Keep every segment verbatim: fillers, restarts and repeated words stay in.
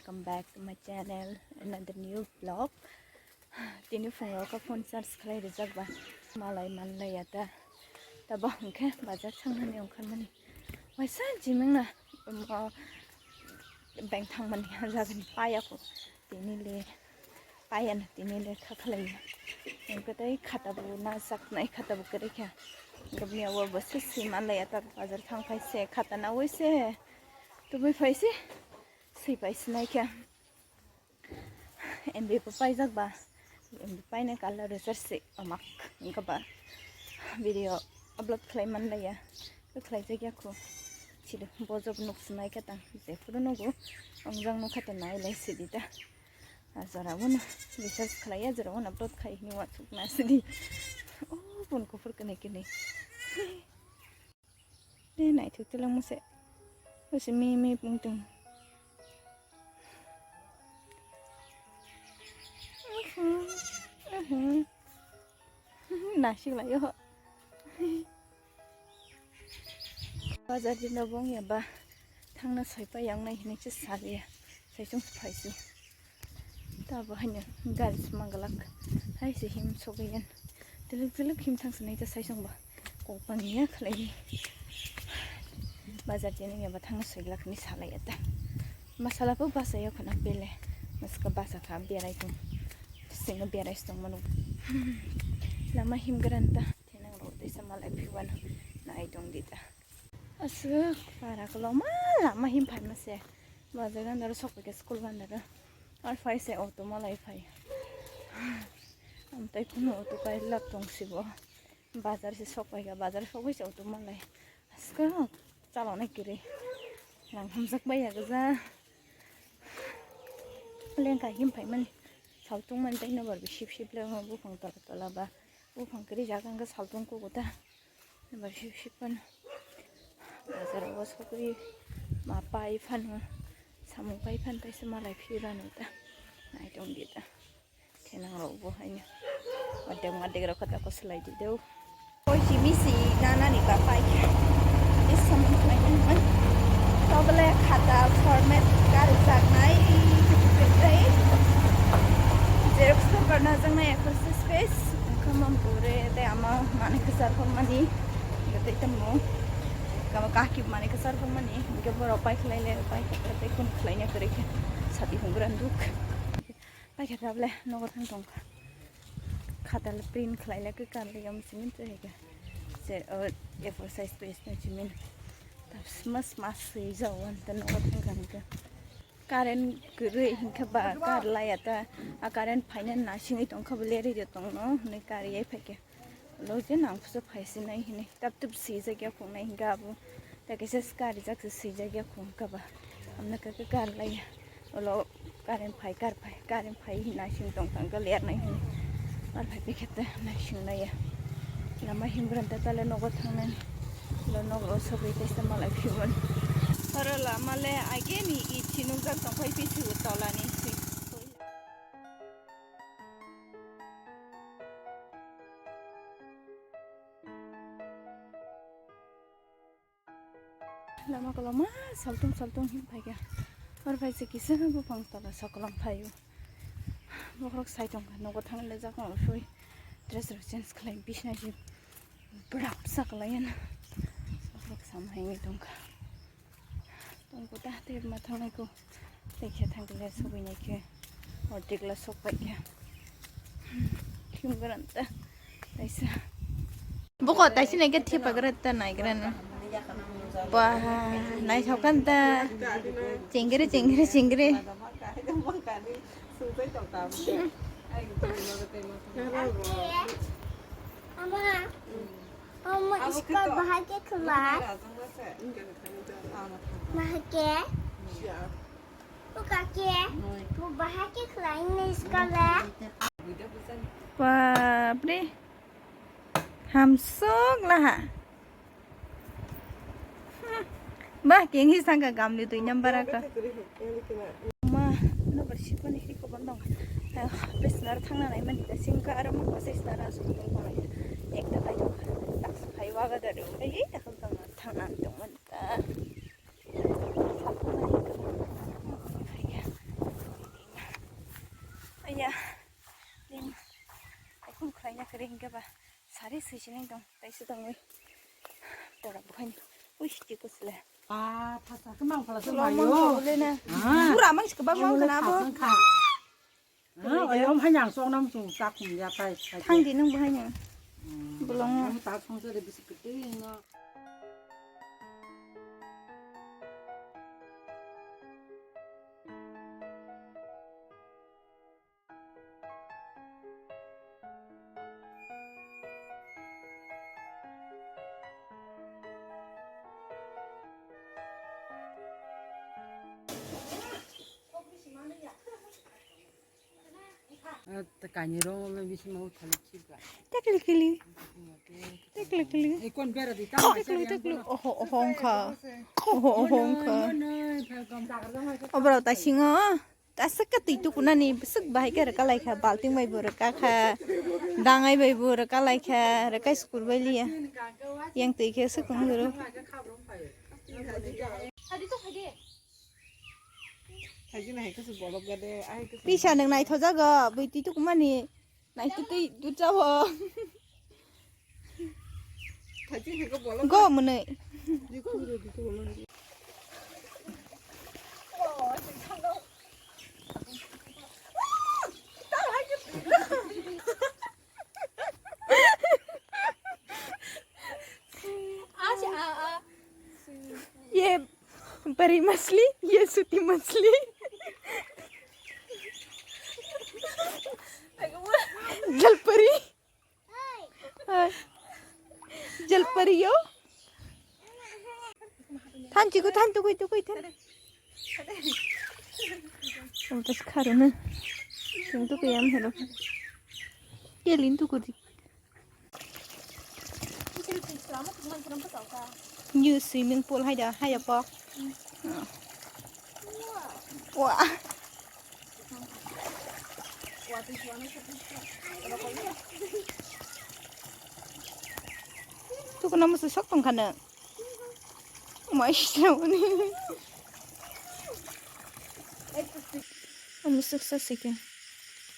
Welcome back to my channel, another new vlog. Tini phungo khe phone charge khlai rijak ba, malai manlai ya ta. Tabo hwnkhe bazar thangnani ongkharmani. Waisa jimwngna, um, o, bank thangmani jagani paya kho. Tini le paya na, tini le kha khlai ya. Hwnkhe tei khata bo na saknai, khata bo kwrwi kha. Hwnkhe bini abo bo se si manlai ya ta, bazar thang phai se, khata nawi se, tubui phai se, si phai se nai kha. M B bo paijak ba, M B paina kala rwchar se omak, wngkha ba video upload khlai manlaiya, khlaijak ya kho. Chili bojok nuk swnai khe tang, jephuru nugo, wngjak nukha to nai lai sidi ta. A jora bono research khlaiya, jora bono upload khai hwnwi uansukna sidi. O bun kuphur kwnwi kwnwi. Tei naithok twlangma se. O se mi mi pung tong. Nasik lai o. Bazar dino bong ya ba. Thangna soi pa yang nai hinwi se saliya. Sai chung phai su. Tabo haino gari se manglak. Hai se him sogwi yan. Teluk teluk him thang se nai ta sai chung ba. Kok pang ya khlai. Bazar jeni ya ba thang soi lak ni salai ya ta. Masala po basa ya khana pele. Maska basa kha berai tung. Singa berai stong manu. Lama him gran ta. Thenang ro tei sa malai phiwan. Nai tong di ta. Aswk para kwlwma lama him phaima se. Bazar gandaro sok paikha school gandaro. Ar phai se auto malai phai. Amtwi kunu auto kai lab tong sibo. Bazar se sok paikha, bazar sogwi se auto malai. Aswk chaloknai kwrwi. Rang hamjak baiya gwja. Lengkha him phaimani. Saltungmani tei nobar bi sip sip le buphang tola tola ba. Buphang kwrwi jaga hwnkhe saltung kugo ta. Eba sip sip phano bazar o sogwi ma pai phano samung pai phano teisa malai phirano ta naitong di ta thenang rok bo haino adek adek rok kata ko swlai di do. Koi simi si nana ni ba pai khe samung pai phano tabole khata format kar jaknai. Xerox paper na jaknai ekor space. Wngkha ma bwrwi tei ama manwi kwchar phangmani, tei tamo kama kaki manwi kwchar phangmani, hwnkhe borok pai khlai le, pai khe tei kun khlaina kwrwi khe sati hwngrwk randuk. Pai khe tabole nogo thang tong kha. Khata le print khlai le kwkar le yom simi twi hai khe. Se, o, A four size page no simi. Tab sma sma swijao, ante nogo thang kha hwnkhe. Current kwrwi hinkhe ba kar laya ta, a current phaina nasingwi tongkha bo lerwi rw tongno hwnwi kar yai phaikhe. Lo je nang phasa phaisinai hwnwi tap tup swijak ya khungnai hinkhe abo ta kaisa karijak se swijak ya khungkha ba. Amna khe kar laya ulo current phai kar phai current phai hwnwi nasing tongkha hinkhe lernai hwnwi. Ar phai pikhe ta nasing laya. Lama himgranta tale nogo thangnani. Lo nogo sogwi tei sa malai phiyun. Oro lama le ageni i chinukjak tongkhai pisi tolani. Lama koloma saltung saltung him phaikha. Oro phai se kisa buphang tola sokolong phaio. Bokhorok sai tongkha, nogo thang le jakong sui. Dress rok change khlai bisna si brap sa khlai na. Bokhorok sam hai tongkha. Tongkha ta te ma thangnai ko. Tei khe thang khe sogwi nai khe. Hor tikla sok pai khe. Khim gran ta. Taisa. Boko taisi nai khe thipa gra ta nai gra no. Ba nai thok kan ta. Chingri chingri chingri. Ama, ama iskar bahai ke khulai. Bahai ke. Uka ke. Bahai ke khulai ni iskar le. Bapre. Hamsok laha. Hmm. Bah, kenghi sangka gamli twi nyam baraka. Ma, no bar sikoni hiko bandong. Bisnar thangna nai mani ta singka aro ma sisnar asuk tong kona. Ekta kai tong. Tak phai waga da do. Ei, takam tong thangna tong man ta. Sakna hiko. Phai ya. Khum khlaina khe re hinkhe ba sari sui sinai tong, taisa tongwi. Pora buhaini. Ui, tiko sile. Ah, thasa khe mang phala se Lo mayo. Mang phala le na. Ah. Pura mang sikhe ba mang Ayole kana bo. Thasa kha. Ah, ayom hai nang sok nam sung tak khum ya tai. Thang di nung buhaini. Hmm. Bolong. Ang tak song se de bisi kete no. Kainwi rong bising mau thalik sibra. Tekli kili. Tekli kili. Ekon bera di. Teklu teklu. Oho oho ongkha. Oho oho ongkha. Obrao taisingo. Tasaka twi tukunani bwswk bahai khe rwka lai kha, balting bai bo rwka kha, dangai bai bo rwka lai kha, rwkai sukur bai liya. Yang twi khe swk wng doro. Pisa nwng naithojago, bwi twi tukumani. Naitwi twi dutjao. Go mwnwi. ये बड़ी मछली, ये छोटी मछली। जलपरी। Hai. Jal pari yo. Than chiku than tukui tukui than. Utas kharuna. Tung tukui am hero. Kelin tukudi. New swimming pool hai da hai apa? Wah. Tuku namu susok tong kana. Mai sini. Amu suksa sike.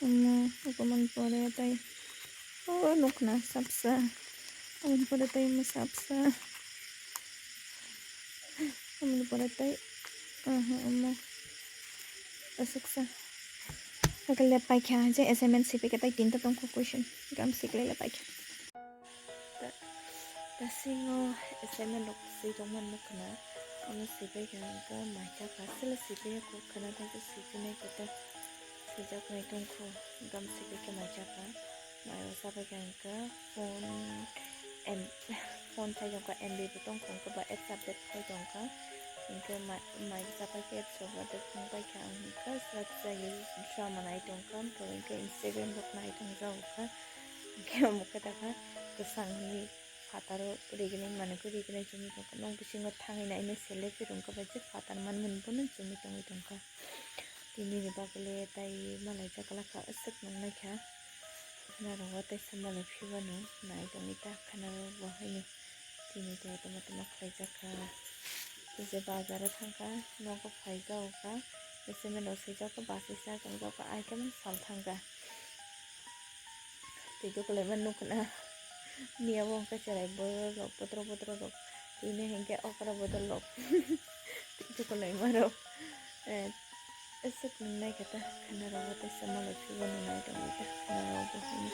Amu hukuman pore tai. Oh, nukna sapsa. Amu pore tai amu sapsa. Amu pore tai. Aha, amu. Asuksa. Agale paikha je assignment sipe khe tai tinta tongkho question. Gam sikle le paikha. Ta-, tasingo assignment rok swi tongmani nukha na. Omo swipai khe ang khe mai chakha, sila swipai khe khwna tei khe swipinai khe ta swijak nai tongkho, gam swipai khe mai chakha. Mai o chapai khe ang khe phone, em, phone chai tongkha, M B bo tongkha, ang khe ba apps update khai tongkha. Hingkhe mai, mai chapai khe apps rok update wng paikha, ang hingkhe slat chai drama nai tongkha, hingkhe Instagram rok nai tongjago kha. Hingkhe omo khe takha kwchang hinwi. Phataro rignai manwi khe rignai chumui tongkha. Nok bisingo thangwi nainai selfie rwngkha bai je phatar manmani bono chumui tongwi tongkha. Tinini bagwi le tai malaijak glak kha, aswk nungnaikha. Khwnarok o teisa malai phibano nai tongwi ta khwnarok bo haino tini tongwi tongma tongma khlaijakha. Je bazaro thangkha nogo phaijago kha. Cement rok swijak kha, bachai cha tongjak kha, ai khe sal thangkha. Tei jokolai ma nukna. Miya bo hwnkhe cherai borok, botro botro rok. Tini hwnkhe okra bodol rok. Tei jokolai ma rok. Eh, aswk nung naikhe ta, khana rok bo teisa malai phiba nung nai tongwi ta, khana rok bo hwnwi.